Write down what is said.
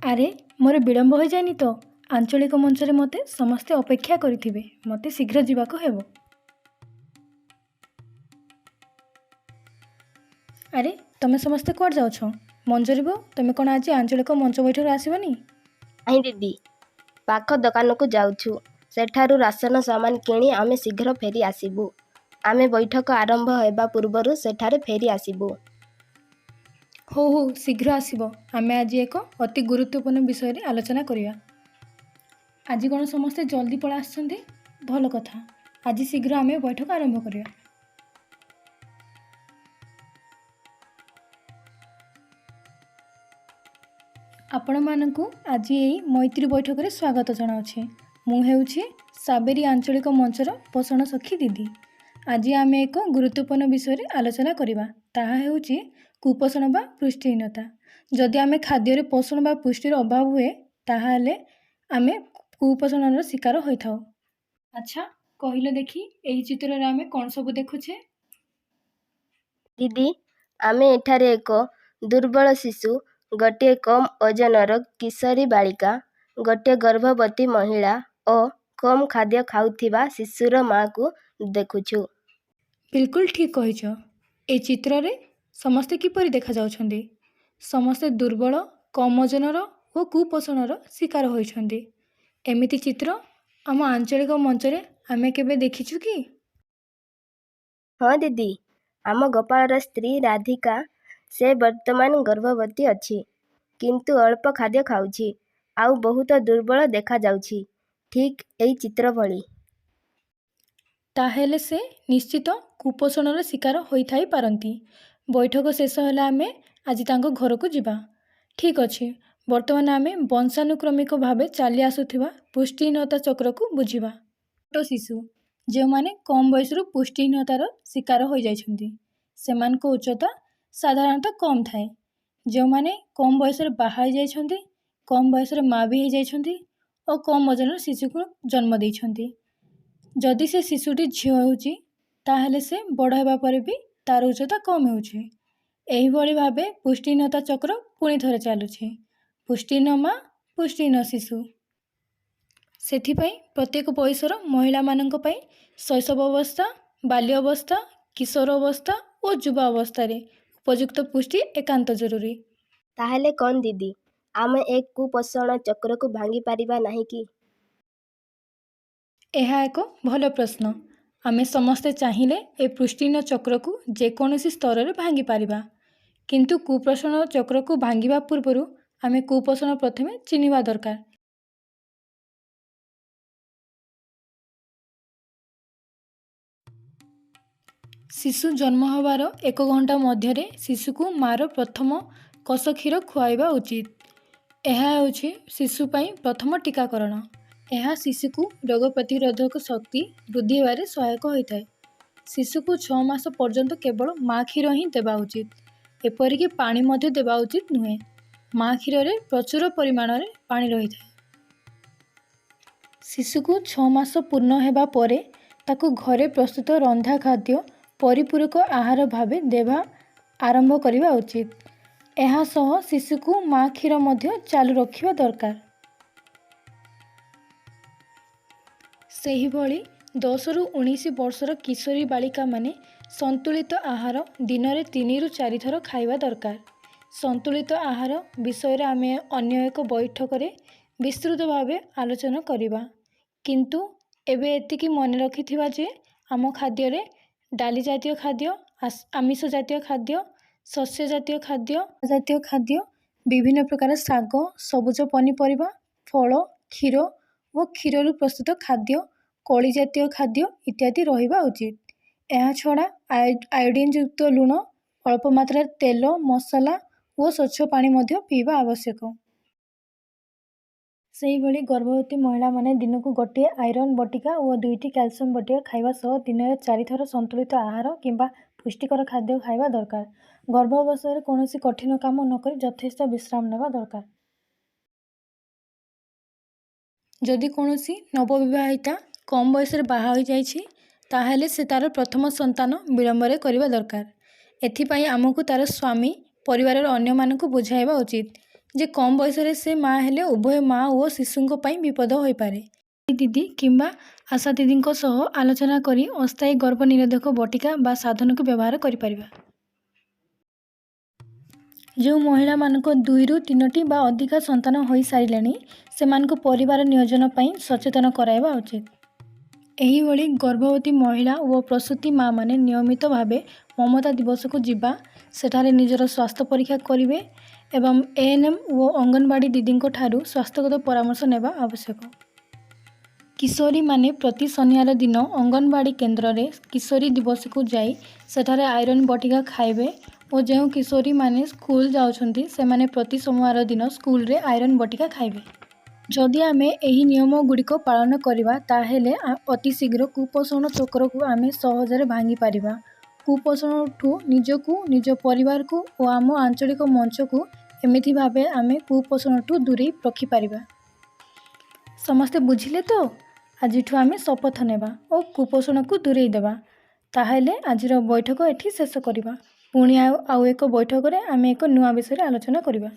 ଆରେ, ମୋର ବିଳମ୍ବ ହୋଇଯାଇନି ତ? ଆଞ୍ଚଳିକ ମଞ୍ଚରେ ମୋତେ ସମସ୍ତେ ଅପେକ୍ଷା କରିଥିବେ। ମୋତେ ଶୀଘ୍ର ଯିବାକୁ ହେବ। ଆରେ, ତମେ ସମସ୍ତେ କୁଆଡ଼େ ଯାଉଛ? ମଞ୍ଜରୀ ବୋଉ, ତୁମେ କ'ଣ ଆଜି ଆଞ୍ଚଳିକ ମଞ୍ଚ ବୈଠକରେ ଆସିବନି? ନାହିଁ ଦିଦି, ପାଖ ଦୋକାନକୁ ଯାଉଛୁ। ସେଠାରୁ ରାସନ ସାମାନ କିଣି ଆମେ ଶୀଘ୍ର ଫେରି ଆସିବୁ। ଆମେ ବୈଠକ ଆରମ୍ଭ ହେବା ପୂର୍ବରୁ ସେଠାରେ ଫେରି ଆସିବୁ। ହଉ ହଉ, ଶୀଘ୍ର ଆସିବ। ଆମେ ଆଜି ଏକ ଅତି ଗୁରୁତ୍ୱପୂର୍ଣ୍ଣ ବିଷୟରେ ଆଲୋଚନା କରିବା। ଆଜି କ'ଣ ସମସ୍ତେ ଜଲ୍ଦି ପଳେଇ ଆସିଛନ୍ତି? ଭଲ କଥା। ଆଜି ଶୀଘ୍ର ଆମେ ବୈଠକ ଆରମ୍ଭ କରିବା। ଆପଣମାନଙ୍କୁ ଆଜି ଏହି ମୈତ୍ରୀ ବୈଠକରେ ସ୍ୱାଗତ ଜଣାଉଛି। ମୁଁ ହେଉଛି ସାବେରୀ ଆଞ୍ଚଳିକ ମଞ୍ଚର ପୋଷଣ ସଖୀ ଦିଦି। ଆଜି ଆମେ ଏକ ଗୁରୁତ୍ୱପୂର୍ଣ୍ଣ ବିଷୟରେ ଆଲୋଚନା କରିବା। ତାହା ହେଉଛି କୁପୋଷଣ ବା ପୁଷ୍ଟିହୀନତା। ଯଦି ଆମେ ଖାଦ୍ୟରେ ପୋଷଣ ବା ପୁଷ୍ଟିର ଅଭାବ ହୁଏ, ତାହେଲେ ଆମେ କୁପୋଷଣର ଶିକାର ହୋଇଥାଉ। ଆଚ୍ଛା, କହିଲ ଦେଖି, ଏହି ଚିତ୍ରରେ ଆମେ କ'ଣ ସବୁ ଦେଖୁଛେ? ଦିଦି, ଆମେ ଏଠାରେ ଏକ ଦୁର୍ବଳ ଶିଶୁ, ଗୋଟିଏ କମ୍ ଓଜନର କିଶୋରୀ ବାଳିକା, ଗୋଟିଏ ଗର୍ଭବତୀ ମହିଳା ଓ କମ୍ ଖାଦ୍ୟ ଖାଉଥିବା ଶିଶୁର ମାଆକୁ ଦେଖୁଛୁ। ବିଲକୁଲ ଠିକ୍ କହିଛ। ଏ ଚିତ୍ରରେ ସମସ୍ତେ କିପରି ଦେଖାଯାଉଛନ୍ତି? ସମସ୍ତେ ଦୁର୍ବଳ, କମ୍ ଓଜନର ଓ କୁପୋଷଣର ଶିକାର ହୋଇଛନ୍ତି। ଏମିତି ଚିତ୍ର ଆମ ଆଞ୍ଚଳିକ ମଞ୍ଚରେ ଆମେ କେବେ ଦେଖିଛୁ କି? ହଁ ଦିଦି, ଆମ ଗୋପାଳର ସ୍ତ୍ରୀ ରାଧିକା, ସେ ବର୍ତ୍ତମାନ ଗର୍ଭବତୀ ଅଛି, କିନ୍ତୁ ଅଳ୍ପ ଖାଦ୍ୟ ଖାଉଛି ଆଉ ବହୁତ ଦୁର୍ବଳ ଦେଖାଯାଉଛି, ଠିକ୍ ଏଇ ଚିତ୍ର ଭଳି। ତାହେଲେ ସେ ନିଶ୍ଚିତ କୁପୋଷଣର ଶିକାର ହୋଇଥାଇ ପାରନ୍ତି। ବୈଠକ ଶେଷ ହେଲେ ଆମେ ଆଜି ତାଙ୍କ ଘରକୁ ଯିବା। ଠିକ୍ ଅଛି, ବର୍ତ୍ତମାନ ଆମେ ବଂଶାନୁକ୍ରମିକ ଭାବେ ଚାଲି ଆସୁଥିବା ପୁଷ୍ଟିହୀନତା ଚକ୍ରକୁ ବୁଝିବା। ଛୋଟ ଶିଶୁ ଯେଉଁମାନେ କମ୍ ବୟସରୁ ପୁଷ୍ଟିହୀନତାର ଶିକାର ହୋଇଯାଇଛନ୍ତି, ସେମାନଙ୍କ ଉଚ୍ଚତା ସାଧାରଣତଃ କମ୍ ଥାଏ। ଯେଉଁମାନେ କମ୍ ବୟସରେ ବାହା ହୋଇଯାଇଛନ୍ତି, କମ୍ ବୟସରେ ମା ବି ହେଇଯାଇଛନ୍ତି ଓ କମ୍ ଓଜନର ଶିଶୁକୁ ଜନ୍ମ ଦେଇଛନ୍ତି, ଯଦି ସେ ଶିଶୁଟି ଝିଅ ହେଉଛି, ତାହେଲେ ସେ ବଡ଼ ହେବା ପରେ ବି ତାର ଉଚ୍ଚତା କମ୍ ହେଉଛି। ଏହିଭଳି ଭାବେ ପୁଷ୍ଟିହୀନତା ଚକ୍ର ପୁଣି ଥରେ ଚାଲୁଛି। ପୁଷ୍ଟିହୀନ ମା, ପୁଷ୍ଟିହୀନ ଶିଶୁ। ସେଥିପାଇଁ ପ୍ରତ୍ୟେକ ବୟସର ମହିଳାମାନଙ୍କ ପାଇଁ ଶୈଶବ ଅବସ୍ଥା, ବାଲ୍ୟ ଅବସ୍ଥା, କିଶୋର ଅବସ୍ଥା ଓ ଯୁବା ଅବସ୍ଥାରେ ଉପଯୁକ୍ତ ପୁଷ୍ଟି ଏକାନ୍ତ ଜରୁରୀ। ତାହେଲେ କ'ଣ ଦିଦି, ଆମେ ଏ କୁପୋଷଣ ଚକ୍ରକୁ ଭାଙ୍ଗି ପାରିବା ନାହିଁ କି? ଏହା ଏକ ଭଲ ପ୍ରଶ୍ନ। ଆମେ ସମସ୍ତେ ଚାହିଁଲେ ଏ ପୁଷ୍ଟିହୀନ ଚକ୍ରକୁ ଯେକୌଣସି ସ୍ତରରେ ଭାଙ୍ଗିପାରିବା। କିନ୍ତୁ କୁପୋଷଣ ଚକ୍ରକୁ ଭାଙ୍ଗିବା ପୂର୍ବରୁ ଆମେ କୁପୋଷଣ ପ୍ରଥମେ ଚିହ୍ନିବା ଦରକାର। ଶିଶୁ ଜନ୍ମ ହେବାର 1 ଘଣ୍ଟା ମଧ୍ୟରେ ଶିଶୁକୁ ମାଆର ପ୍ରଥମ କଷ କ୍ଷୀର ଖୁଆଇବା ଉଚିତ। ଏହା ହେଉଛି ଶିଶୁ ପାଇଁ ପ୍ରଥମ ଟୀକାକରଣ। ଏହା ଶିଶୁକୁ ରୋଗ ପ୍ରତିରୋଧକ ଶକ୍ତି ବୃଦ୍ଧି ହେବାରେ ସହାୟକ ହୋଇଥାଏ। ଶିଶୁକୁ 6 ମାସ ପର୍ଯ୍ୟନ୍ତ କେବଳ ମା କ୍ଷୀର ହିଁ ଦେବା ଉଚିତ। ଏପରିକି ପାଣି ମଧ୍ୟ ଦେବା ଉଚିତ ନୁହେଁ। ମା କ୍ଷୀରରେ ପ୍ରଚୁର ପରିମାଣରେ ପାଣି ରହିଥାଏ। ଶିଶୁକୁ 6 ମାସ ପୂର୍ଣ୍ଣ ହେବା ପରେ ତାକୁ ଘରେ ପ୍ରସ୍ତୁତ ରନ୍ଧା ଖାଦ୍ୟ ପରିପୂରକ ଆହାର ଭାବେ ଦେବା ଆରମ୍ଭ କରିବା ଉଚିତ। ଏହା ସହ ଶିଶୁକୁ ମା କ୍ଷୀର ମଧ୍ୟ ଚାଲୁ ରଖିବା ଦରକାର। ସେହିଭଳି 10ରୁ 19 ବର୍ଷର କିଶୋରୀ ବାଳିକାମାନେ ସନ୍ତୁଳିତ ଆହାର ଦିନରେ 3ରୁ 4 ଥର ଖାଇବା ଦରକାର। ସନ୍ତୁଳିତ ଆହାର ବିଷୟରେ ଆମେ ଅନ୍ୟ ଏକ ବୈଠକରେ ବିସ୍ତୃତ ଭାବେ ଆଲୋଚନା କରିବା। କିନ୍ତୁ ଏବେ ଏତିକି ମନେ ରଖିଥିବା ଯେ ଆମ ଖାଦ୍ୟରେ ଡାଲି ଜାତୀୟ ଖାଦ୍ୟ, ଆମିଷ ଜାତୀୟ ଖାଦ୍ୟ, ଶସ୍ୟ ଜାତୀୟ ଖାଦ୍ୟ, ବିଭିନ୍ନ ପ୍ରକାର ଶାଗ, ସବୁଜ ପନିପରିବା, ଫଳ, କ୍ଷୀର ଓ କ୍ଷୀରରୁ ପ୍ରସ୍ତୁତ ଖାଦ୍ୟ, କୋଳି ଜାତୀୟ ଖାଦ୍ୟ ଇତ୍ୟାଦି ରହିବା ଉଚିତ। ଏହାଛଡ଼ା ଆୟୋଡ଼ିନ୍ ଯୁକ୍ତ ଲୁଣ, ଅଳ୍ପ ମାତ୍ରାରେ ତେଲ, ମସଲା ଓ ସ୍ୱଚ୍ଛ ପାଣି ମଧ୍ୟ ପିଇବା ଆବଶ୍ୟକ। ସେହିଭଳି ଗର୍ଭବତୀ ମହିଳାମାନେ ଦିନକୁ ଗୋଟିଏ ଆଇରନ୍ ବଟିକା ଓ 2ଟି କ୍ୟାଲସିୟମ୍ ବଟିକା ଖାଇବା ସହ ଦିନରେ 4ଥର ସନ୍ତୁଳିତ ଆହାର କିମ୍ବା ପୁଷ୍ଟିକର ଖାଦ୍ୟ ଖାଇବା ଦରକାର। ଗର୍ଭ ଅବସ୍ଥାରେ କୌଣସି କଠିନ କାମ ନକରି ଯଥେଷ୍ଟ ବିଶ୍ରାମ ନେବା ଦରକାର। ଯଦି କୌଣସି ନବବିବାହିତା କମ୍ ବୟସରେ ବାହା ହୋଇଯାଇଛି, ତାହେଲେ ସେ ତା'ର ପ୍ରଥମ ସନ୍ତାନ ବିଳମ୍ବରେ କରିବା ଦରକାର। ଏଥିପାଇଁ ଆମକୁ ତା'ର ସ୍ୱାମୀ, ପରିବାରର ଅନ୍ୟମାନଙ୍କୁ ବୁଝାଇବା ଉଚିତ ଯେ କମ୍ ବୟସରେ ସେ ମା' ହେଲେ ଉଭୟ ମା' ଓ ଶିଶୁଙ୍କ ପାଇଁ ବିପଦ ହୋଇପାରେ। ଦିଦି କିମ୍ବା ଆଶା ଦିଦିଙ୍କ ସହ ଆଲୋଚନା କରି ଅସ୍ଥାୟୀ ଗର୍ଭ ନିରୋଧକ ବଟିକା ବା ସାଧନକୁ ବ୍ୟବହାର କରିପାରିବା। ଯେଉଁ ମହିଳାମାନଙ୍କ ଦୁଇରୁ ତିନୋଟି ବା ଅଧିକା ସନ୍ତାନ ହୋଇସାରିଲେଣି, ସେମାନଙ୍କୁ ପରିବାର ନିୟୋଜନ ପାଇଁ ସଚେତନ କରାଇବା ଉଚିତ। ଏହିଭଳି ଗର୍ଭବତୀ ମହିଳା ଓ ପ୍ରସୂତି ମା'ମାନେ ନିୟମିତ ଭାବେ ମମତା ଦିବସକୁ ଯିବା, ସେଠାରେ ନିଜର ସ୍ୱାସ୍ଥ୍ୟ ପରୀକ୍ଷା କରିବେ ଏବଂ ଏଏନ୍ଏମ୍ ଓ ଅଙ୍ଗନବାଡ଼ି ଦିଦିଙ୍କ ଠାରୁ ସ୍ୱାସ୍ଥ୍ୟଗତ ପରାମର୍ଶ ନେବା ଆବଶ୍ୟକ। କିଶୋରୀମାନେ ପ୍ରତି ଶନିବାର ଦିନ ଅଙ୍ଗନବାଡ଼ି କେନ୍ଦ୍ରରେ କିଶୋରୀ ଦିବସକୁ ଯାଇ ସେଠାରେ ଆଇରନ୍ ବଟିକା ଖାଇବେ ଓ ଯେଉଁ କିଶୋରୀମାନେ ସ୍କୁଲ ଯାଉଛନ୍ତି, ସେମାନେ ପ୍ରତି ସୋମବାର ଦିନ ସ୍କୁଲରେ ଆଇରନ୍ ବଟିକା ଖାଇବେ। ଯଦି ଆମେ ଏହି ନିୟମ ଗୁଡ଼ିକ ପାଳନ କରିବା, ତାହେଲେ ଅତି ଶୀଘ୍ର କୁପୋଷଣ ଚକ୍ରକୁ ଆମେ ସହଜରେ ଭାଙ୍ଗିପାରିବା। କୁପୋଷଣଠୁ ନିଜକୁ, ନିଜ ପରିବାରକୁ ଓ ଆମ ଆଞ୍ଚଳିକ ମଞ୍ଚକୁ ଏମିତି ଭାବେ ଆମେ କୁପୋଷଣଠୁ ଦୂରେଇ ରଖିପାରିବା। ସମସ୍ତେ ବୁଝିଲେ ତ? ଆଜିଠୁ ଆମେ ଶପଥ ନେବା ଓ କୁପୋଷଣକୁ ଦୂରେଇ ଦେବା। ତାହେଲେ ଆଜିର ବୈଠକ ଏଠି ଶେଷ କରିବା। ପୁଣି ଆଉ ଏକ ବୈଠକରେ ଆମେ ଏକ ନୂଆ ବିଷୟରେ ଆଲୋଚନା କରିବା।